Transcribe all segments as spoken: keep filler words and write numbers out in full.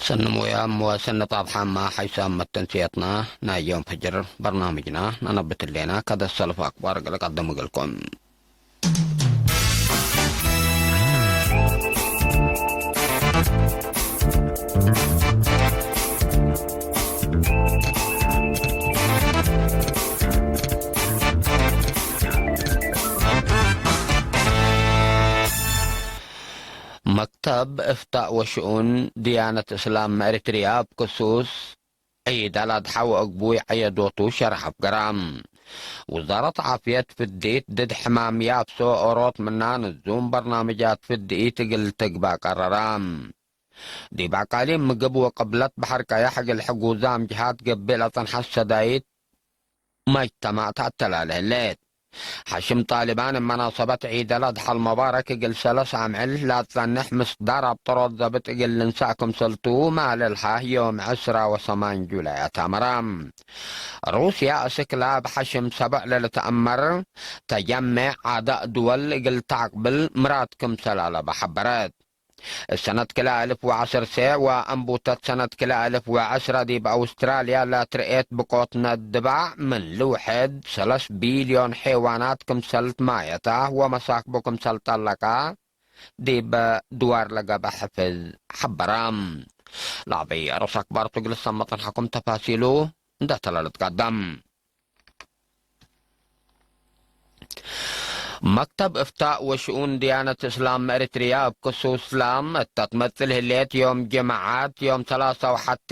ሰኒ ሞያም ወሰኒ ጣብሓም፣ ሐይሳም መተንስየትና ናይ ዮም ፈጅር በርናምጅና ነነብት ህሌና። ከደሰልፍ አክባር እግል ቀድም እግልኩም። መክተብ እፍታእ ወሽኡን ድያነት እስላም እሪትርያ እብ ክሱስ ዒድ አልአድሓ ወእግቡይ ዐየዶቱ ሸርሕ አፍገራ። ውዛረት ዓፍየት ፍዲት ድድ ሕማም ያፍሶ ኦሮት ምና ንዙም በርናምጃት ፍድኢት እግል ትግባእ ቀረራ። ዲብ አቃሊም ምግብ ወቅብለት በሐር ቀየሕ እግል ሕጉዛም ጅሃት ገብእ ለጸንሐት ሰዳይት መጅተማዕ ተአተላለ ህሌት። ሐሽም ጣሊባን እብ መናሰበት ዒድ አልአድሓ አልመባረክ እግል ሰለስ አምዕል ለአትጸንሕ ምስዳር አብጠሮት ዘብጥ እግል ልንሳእ ክምሰልቱ ማለልሐ ዮም ዕስራ ወሰማን ጁላይ አታመራ። ሩስያ እስክላ እብ ሐሽም ሰብዕ ለልትአመር ተጀሜዕ አዳእ ድወል እግል ተአቅብል ምራድ ክምሰል አለበ ሐበረት። እሰነት ክልኤ አልፍ ወዐሰርተ ወአንቡተት ሰነት ክልኤ አልፍ ወዐስረ ዲብ አውስትራልያ ለትርኤት ብቆት ነድባዕ ምን ልውሕድ ሰለስ ቢልዮን ሔዋናት ክምሰል ትማየታ ወመሳክቡ ክምሰል ጠለቃ ዲብ ድዋር ለገብአ ሕፍዝ ሐበራ። ለአበይ አሮስ አክባር ቱ እግል ሰመጥን ሐኩም ተፋሲሉ እንደ ተለልትቀደም። መክተብ እፍታእ ወሽኡን ድያነት እስላም እሪትርያ እብ ክሱስ ላም እተ ትመጽእ ህሌት ዮም ጅምዓት ዮም ሰላሳ ወሐቴ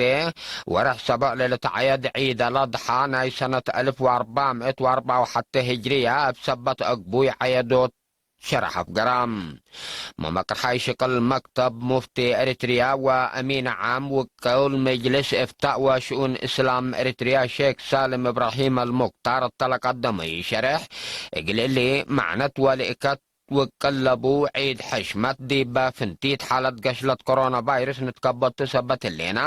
ወርሕ ሰብዕ ለልትዐየድ ዒድ አልአድሓ ናይ ሰነት አልፍ ወአርበዕ ምእት ወአርበዕ ወሐቴ ሂጅርያ እብ ሰበት አግቡይ ዐየዶት ሸረሕ አፍገራ። መመቅርሓይ ሽቅል መክተብ ሙፍቲ ኤሪትርያ ወአሚን ዓም ውቅል መጅልስ እፍታእ ወሽኡን እስላም ኤሪትርያ ሼክ ሳልም እብራሂም አልሙክታር እተ ለቀደመዩ ሸሬሕ፣ እግል እሊ መዕነት ወልእከት ውቅል ለቡ ዒድ ሕሽመት ዲበ ፍንቲት ሓለት ገሽለት ኮሮና ቫይረስ ንትከበቱ ሰበት ህሌና፣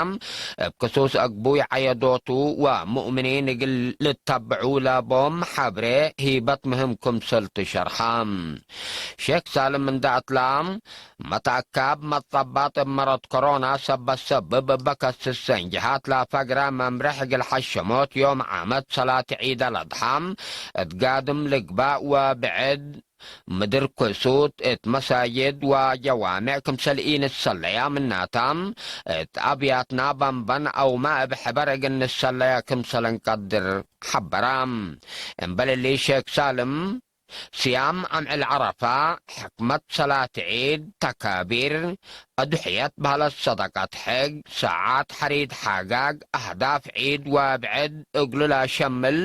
እብ ክሱስ አግቡይ ዐየዶቱ ወሙእምኒን እግል ልተብዑ ለቦም ሐብሬ ሂበት ምህም ክምሰል ትሸርሐ። ሼክ ሳልም እንደ አትላ፣ መትአካብ መትጸባጥ እብ መረት ኮሮና ሰበት ሰብብ እበ ከስሰን ጀሃት ለፈግረ መምርሕ እግል ሐሸሞት ዮም ዓመት ሰላት ዒድ አልአድሓ እት ጋድም ልግባእ ወብዕድ ምድር ክሱት እት መሳጅድ ወጀዋሜዕ ክምሰል ኢንሰለያ ምናታ፣ እት አብያትና በንበን አውመ እብ ሕበር እግል ንሰለያ ክምሰል እንቀድር ሐበራ። እምበል እሊ ሼክ ሳልም፣ ስያም አምዕል ዐረፋ፣ ሕክመት ሰላት ዒድ፣ ተካቢር፣ አዱሕየት በህለት ሰደቀት ሕግ፣ ሰዓት ሐሪድ ሓጋግ፣ አህዳፍ ዒድ ወብዕድ እግሉ ለአሸምል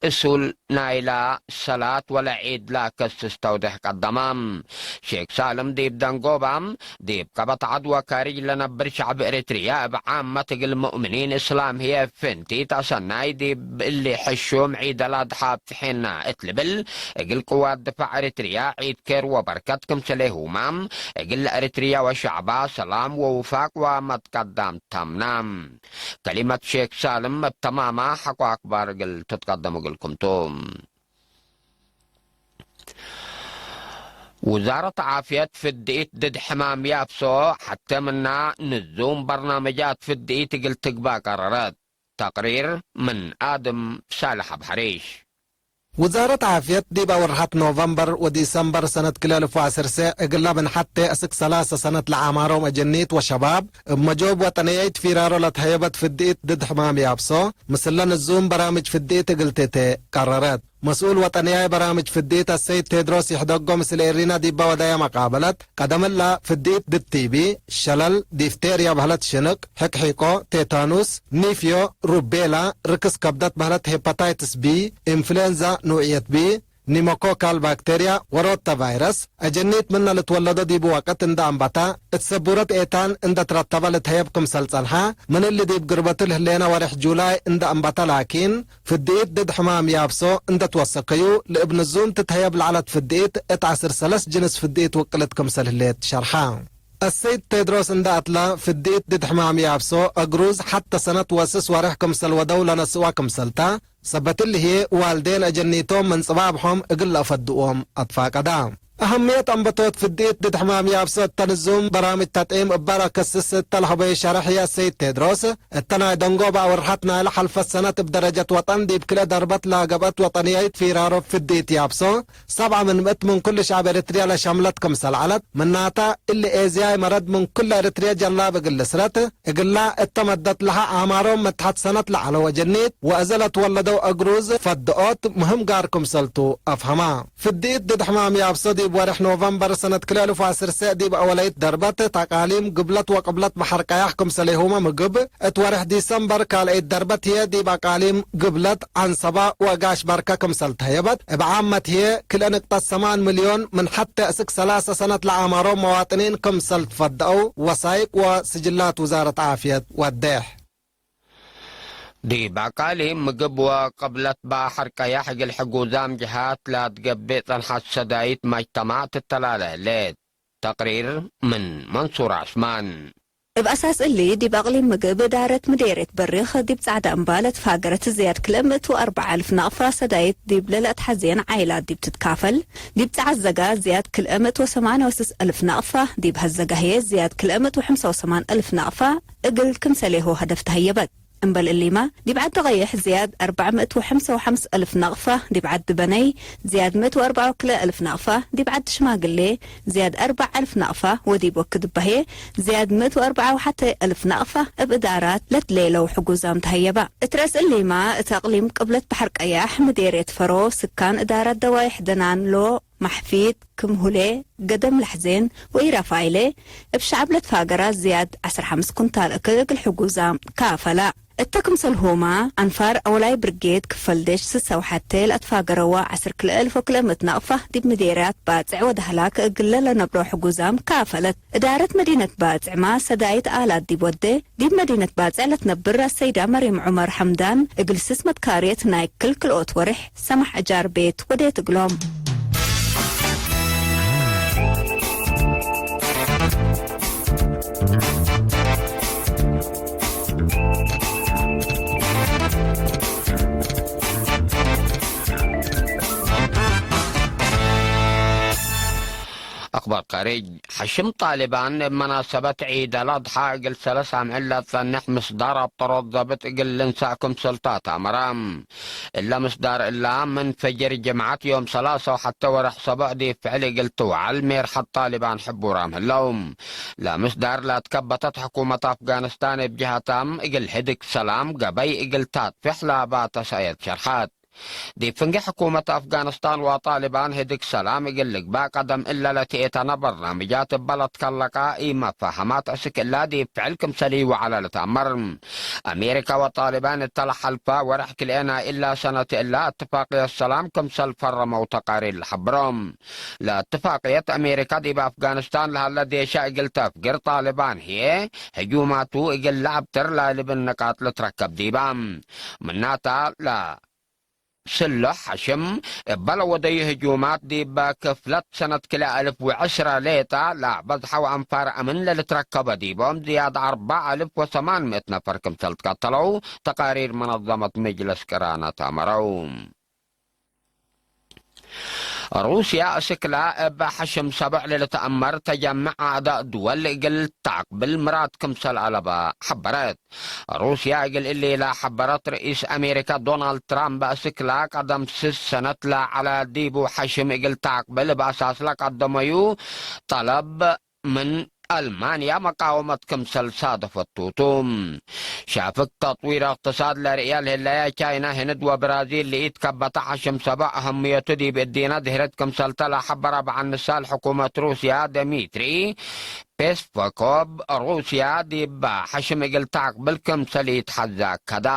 እሱል ናይላ ሰላት ወለዒድ ለአከስስ ተውዴሕ ቀደመ። ሼክ ሳልም ዲብ ደንጎባ፣ ዲብ ቀበት ዐድ ወካርጅ ለነብር ሸዕብ ኤሪትርያ እብ ዓመት እግል ሙእምኒን እስላም ህዬ ፍንቲት አሰናይ ዲብ እሊ ሕሹም ዒድ አልአድሓ አብጽሔና እት ልብል፣ እግል ቅዋት ድፋዕ ኤሪትርያ ዒድ ኬር ወበርከት ክምሰሌሁማ፣ እግል ኤሪትርያ ወሸዕባ ሰላም ወውፋቅ ወመትቀዳም ተምና። ከሊመት ሼክ ሳልም እብ ተማማ ሐቆ አክባር እግል ትትቀደም እግልኩም ቱ። ውዛረት ዓፍየት ፍድኢት ድድ ሕማም ያፍሶ ሐቴ ምና ንዙም በርናምጃት ፍድኢት እግል ትግባእ ቀረረት። ተቅሪር ምን አድም ሳልሕ አብ ሐሪሽ። ውዛረት ዓፍየት ዲብ አወርሐት ኖቨምበር ወዲሰምበር ሰነት ክልኤ አልፍ ወዐሰርተ እግላ ምን ሐቴ አስክ ሰላሰ ሰነት ለአማሮም አጀኒት ወሸባብ እብ መጆብ ወጠንያይት ፊራሮ ለትሀየበት ፍድኢት ድድ ሕማም ያብሶ ምስለ ንዙም በራምጅ ፍድኢት እግል ቴቴ ቀረረት። መስኡል ወጠንያይ በራምጅ ፍድኢት አሰይድ ቴድሮስ ይሕደጎ ምስል ኤሪና ዲበ ወደየ መቃበለት፣ ቀደምላ ፍድኢት ድድ ቲቢ፣ ሸለል፣ ዲፍቴርያ በህለት ሽንቅ፣ ሕቅሒቆ፣ ቴታኑስ፣ ኒፍዮ፣ ሩቤላ፣ ርክስ ከብደት በህለት ሄፓታይትስ ቢ፣ ኢንፍሉዌንዛ ኑዕየት ቢ፣ ኒሞኮካል ባክቴርያ ወሮታ ቫይረስ፣ አጀኒት ምነ ልትወለዶ ዲቡ ወቅት እንደ አንበተ፣ እት ሰቡረት ኤታን እንደ ትረተበ ልትሀየብ ክምሰል ጸንሐ፣ ምን እሊ ዲብ ግርበቱ ለህሌነ ወሬሕ ጁላይ እንደ አንበተ ላኪን፣ ፍድኢት ድድ ሕማም ያብሶ እንደ ትወሰከዩ፣ ለእብ ንዙም ትትሀየብ ለዐለት ፍድኢት እት ዐስር ሰለስ ጅንስ ፍድኢት ውቅልት ክምሰል ህሌት ሸርሐ። አሰይድ ቴድሮስ እንደ አትለ፣ ፍድኢት ድድ ሕማም ያብሶ እግሩዝ ሐተ ሰነት ወስስ ወሬሕ ክምሰል ወደው ለነስእዋ ክምሰልተ፣ ሰበት እሊ ህዬ ዋልዴን አጀኒቶም ምን ጽባብሖም እግል ለአፈድዎም አትፋቀዳ። አሀምየት አንበቶት ፍድኢት ድድ ሕማም ያብሶ እተ ንዙም በራምጅ ተጥዒም እበ ለከስስ እተ ለሀበዩ ሸርሕ ህዬ፣ አሰይድ ቴድሮስ፣ እተ ናይ ደንጎበ አወርሐት ናይለ ሐልፈት ሰነት እብ ደረጀት ወጠን ዲብ ክልኤ ደርበት ለገብአት ወጠንያይት ፊራሮ ፍድኢት ያብሶ፣ ሰብዐ ምን ምእት ምን ኩሉ ሸዕብ ኤረትርየ ለሸምለት ክምሰል ዐለት፣ ምናተ፣ እሊ ኤዝያይ መረድ ምን ኩለ ኤረትርየ ጀላብ እግል ልስረት፣ እግላ እተ መደት ለሀ አማሮም መትሐት ሰነት ለዐለ ወጀኒት ወእዘ ለትወለደው እግሩዝ ፈድኦት ምህም ጋር ክምሰልቱ አፍሀማ። ፍድኢት ድድ ሕማም ያብሶ ዲብ ወሬሕ ኖቨምበር ሰነት ክልኤ እልፍ ወዐስር ዲብ አወለይት ደርበት እት አቃሊም ግብለት ወቅብለት በሐር ቀያሕ ክምሰሌሁመ ምግብ፣ እት ወሬሕ ዲሰምበር ካልአይት ደርበት ህዬ ዲብ አቃሊም ግብለት ዐንሰበ ወእጋሽ በርከ ክምሰል ተህየበት፣ እብ ዓመት ህዬ ክልኤ ንቅጠት ሰማን ሚልዮን ምን ሐቴ እስክ ሰላሰ ሰነት ለአማሮም መዋጥኒን ክምሰል ትፈደአው ወሳይቅ ወስጅላት ውዛረት ዓፍየት ወዴሕ። ዲብ አቃሊም ምግብ ወቅብለት በሐር ቀያሕ እግል ሕጉዛም ጀሃት ለትገብእ ጸንሐት ሰዳይት መጅተማዕ ትተላለ ህሌት። ተቅሪር ምን መንሱር ዐስማን። እብ አሳስ እሊ፣ ዲብ አቅሊም ምግብ እዳረት ምዴርየት በሪኽ ዲብ ጸዕደ እምባ ለትፋገረት ዝያድ ክልኤ ምእት ወአርበዕ አልፍ ናቅፋ ሰዳይት ዲብ ለለአትሐዜን ዓይላት ዲብ ትትካፈል፣ ዲብ ጸዕድ ዘጋ ዝያድ ክልኤ ምእት ወሰማንየ ወስስ አልፍ ናቅፋ፣ ዲብ ሀዘጋ ህዬ ዝያድ ክልኤ ምእት ወሐምሳ ወሰማን አልፍ ናቅፋ እግል ክምሰሌሁ ሀደፍ ተሀየበት። እምበል እሊመ፣ ዲብ ዐዲ ቀይሕ ዝያድ አርበዕ ምእት ወሐምሳ ወሐምስ አልፍ ናቅፋ፣ ዲብ ዐዲ በነይ ዝያድ ምእት ወአርበዕ ወክልኤ አልፍ ናቅፋ፣ ዲብ ዐዲ ሽማግሌ ዝያድ አርበዕ አልፍ ናቅፋ ወዲብ ወክድ እባ ህዬ ዝያድ ምእት ወአርበዕ ወሐቴ አልፍ ናቅፋ እብ እዳራት ለትሌለው ሕጉዛም ተሀየባ። እት ረአስ እሊመ፣ እት አቅሊም ቅብለት በሐር ቀያሕ ምዴርየት ፈሮ ስካን እዳራት ደዋይሕ ደናን ሎ ማሕፊት፣ ክም ሁሌ፣ ገደም ለሕዜን ወኢራፋይሌ እብ ሸዐብ ለትፋገራ ዝያድ ዐስር ሐምስ ኩንታል እክል እግል ሕጉዛም ካፈላ። እተ ክምሰልሁመ፣ አንፋር አውላይ ብርጌድ ክፈል ዴሽ ስሰ ወሐቴ ለአትፋገረወ ዐስር ክልኤ አልፍ ወክልኤ ምእት ናቅፋ ዲብ ምዴርያት ባጽዕ ወደህላክ እግለ ለነብሮ ሕጉዛም ካፈለት። እዳረት መዲነት ባጽዕመ ሰዳይት አላት ዲብ ወዴ፣ ዲብ መዲነት ባጽዕ ለትነብር አሰይዳ መርየም ዑመር ሐምዳን፣ እግል ስስ መትካርየት ናይ ክል ክልኦት ወሬሕ ሰማሕ አጃር ቤት ወዴት እግሎም። አክባር ካርጅ። ሐሽም ጣሊባን እብ መናሰበት ዒድ አልአድሓ እግል ሰለስ አምዕል ለትጸንሕ ምስዳር አብጠሮት ዘብጥ እግል ልንሳእ ክምሰልቱ አትአመረ። እለ ምስዳር እላ ምን ፈጅር ጅምዐት ዮም ሰላሰ ወሐቴ ወርሕ ሰቦዕ ዲብ ፍዕል እግል ትውዓል ሜርሐት ጣሊባን ሕቡራም ህለው። ለምስዳር ለአትከበተት ሕኩመት አፍጋኒስታን እብ ጀሀታም እግል ህድግ ሰላም ገበይ እግል ታጥፍሕ ለአባተ ሰእየት ሸርሐት። ዲብ ፍንጌ ሕኩመት አፍጋኒስታን ወጣሊባን ህድግ ሰላም እግል ልግባእ ቀደም እለ ለትኤተነ በርናምጃት እበ ለትከለቃ ኢመፋሀማት እስክ እላ ዲብ ፍዕል ክምሰል ኢወዐለ ልትአመር። አሜሪካ ወጣሊባን እተ ለሐልፈ ወርሕ ክልኤ ናይ እላ ሰነት እላ እትፋቅየት ሰላም ክምሰል ፈረመው ተቃሪር ለሐብሮ። ለእትፋቅየት አሜሪካ ዲብ አፍጋኒስታን ለሀለ ዴሻ እግል ተፍግር ጣሊባን ህዬ ህጁማቱ እግል ለአብጥር ላሊ እብ ንቃጥ ልትረከብ ዲባ። ምናተ፣ ለስሎሕ ሐሽም እበ ለወደዩ ህጁማት ዲብ ክፍለት ሰነት ክልኤ አልፍ ወዐስረ ሌጠ ለበዝሐው አንፋር አምን ለልትረከበ ዲቦም ዝያድ አርበዕ አልፍ ወሰማን ምእት ነፈር ክምሰል ትቀተለው ተቃሪር መነዘመት መጅለስ ቅራነት አመረው። ሩስያ እስክላ እብ ሐሽም ሰቦዕ ለልትአመር ተጀምዕ አዕዳእ ድወል እግል ተአቅብል ምራድ ክምሰል አለበ ሐበረት። ሩስያ እግል እሊ ለሐበረት ርኢስ አሜሪካ ዶናልድ ትራምፕ እስክላ ቀደም ስስ ሰነት ለዐለ ዲቡ ሐሽም እግል ተአቅብል እብ አሳስ ለቀደመዩ ጠለብ ምን አልማንያ መቃወመት ክምሰል ሳደፈቱ ቱ። ሻፍግ ተጥዊር እቅትሳድ ለርእያ ለህለያ ቻይና፣ ህንድ ወብራዚል ለኢትከበተ ሐሽም ሰቦዕ አህምየቱ ዲብ እዲነ ድህረት ክምሰልተ ለሐበረ በዐል ንሳል ሕኩመት ሩስያ ደሚትሪ ፔስኮቭ፣ ሩስያ ዲብ ሐሽም እግል ተአቅብል ክምሰል ኢትሐዜ አከደ።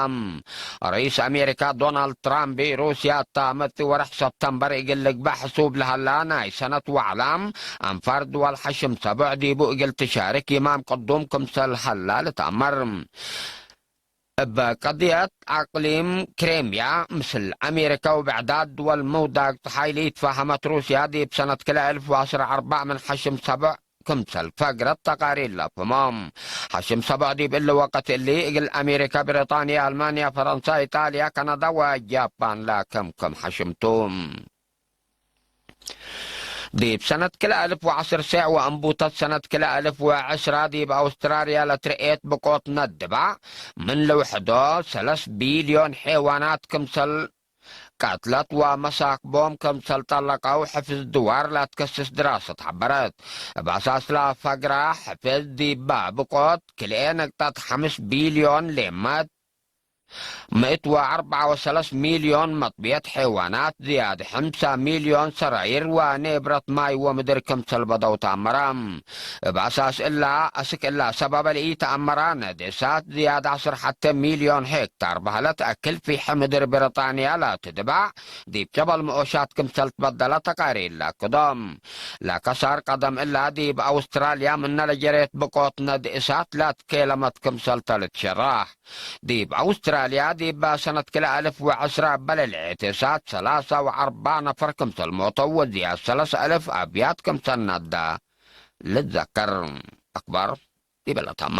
ርኢስ አሜሪካ ዶናልድ ትራምፕ፣ ሩስያ እተ መጽእ ወርሕ ሰብተምበር እግል ልግበእ ሕሱብ ለሀላ ናይ ሰነት ወዐላ፣ አንፋር ድወል ሐሽም ሰቦዕ ዲቡ እግል ትሻርክ ይማም ቅዱም ክምሰል ሀላ ልትአመር። እብ ቀድየት አቅሊም ክሬምያ ምስል አሜሪካ ወብዕዳት ድወል ምውዳቅ ጸሓይ ለኢትፋሀመት ሩስያ፣ ዲብ ሰነት ክልኤ አልፍ ወዐስር አርበዕ ምን ሐሽም ሰቦዕ ክምሰል ፈግረት ተቃሪር ለአፍህሞ። ሐሽም ሰቦዕ ዲብ እሊ ወቅት እሊ፣ እግል አሜሪካ፣ ብሪጣንያ፣ አልማንያ፣ ፈረንሳ፣ ኢጣልያ፣ ካናዳ ወጃፓን ለክምክም ሐሽም ቱ። ዲብ ሰነት ክልኤ አልፍ ወዐስር ሴዕ ወእንቡተት ሰነት ክልኤ አልፍ ወዐስራ ዲብ አውስትራልያ ለትርኤት ብቆት ነድባዕ ምን ልውሕዶ ሰለስ ቢልዮን ሔዋናት ክምሰል ቀትለት ወመሳክቦም ክምሰል ጠለቀው ሕፍዝ ድዋር ለትከስስ ድራሰት ሐበረት። እብ አሳስላ ፈግራ ሕፍዝ ዲባ ብቆት ክልኤ ነቅጠት ሐምስ ቢልዮን ሌመት ምእት ወአርበዓ ወሰለስ ሚልዮን መጥብየት ሔዋናት፣ ዝያድ ሕምሳ ሚልዮን ሰራይር ወኔብረት ማይ ወምድር ክምሰል በደው ተአመረ። እብ አሳስ እላ፣ አስክ እላ ሰበበ ለኢተአመረ ነድእሳት፣ ዝያድ ዐስር ሐቴ ሚልዮን ሄክታር በህለት አክል ፊሐ ምድር ብሪጣንያ ለትድባዕ፣ ዲብ ጀበል መኦሻት ክምሰል ትበደለ ተቃሪር ለአክዶ። ለከሳር ቀደም እላ ዲብ አውስትራልያ ምነ ለጀሬት ብቆት ነድእሳት ለትኬለመት ክምሰል ተልትሸራህ። ዲብ አውስትራልያ ዲብ ሰነት ክልኤ አልፍ ወዐስራ እበ ለልዕት እሳት ሰላሳ ወአርበዕ ነፈር ክምሰል ሞተው ወዝያድ ሰለስ አልፍ አብያት ክምሰል ነዳ ልትዘከር። አክባር ዲበ ለተማ።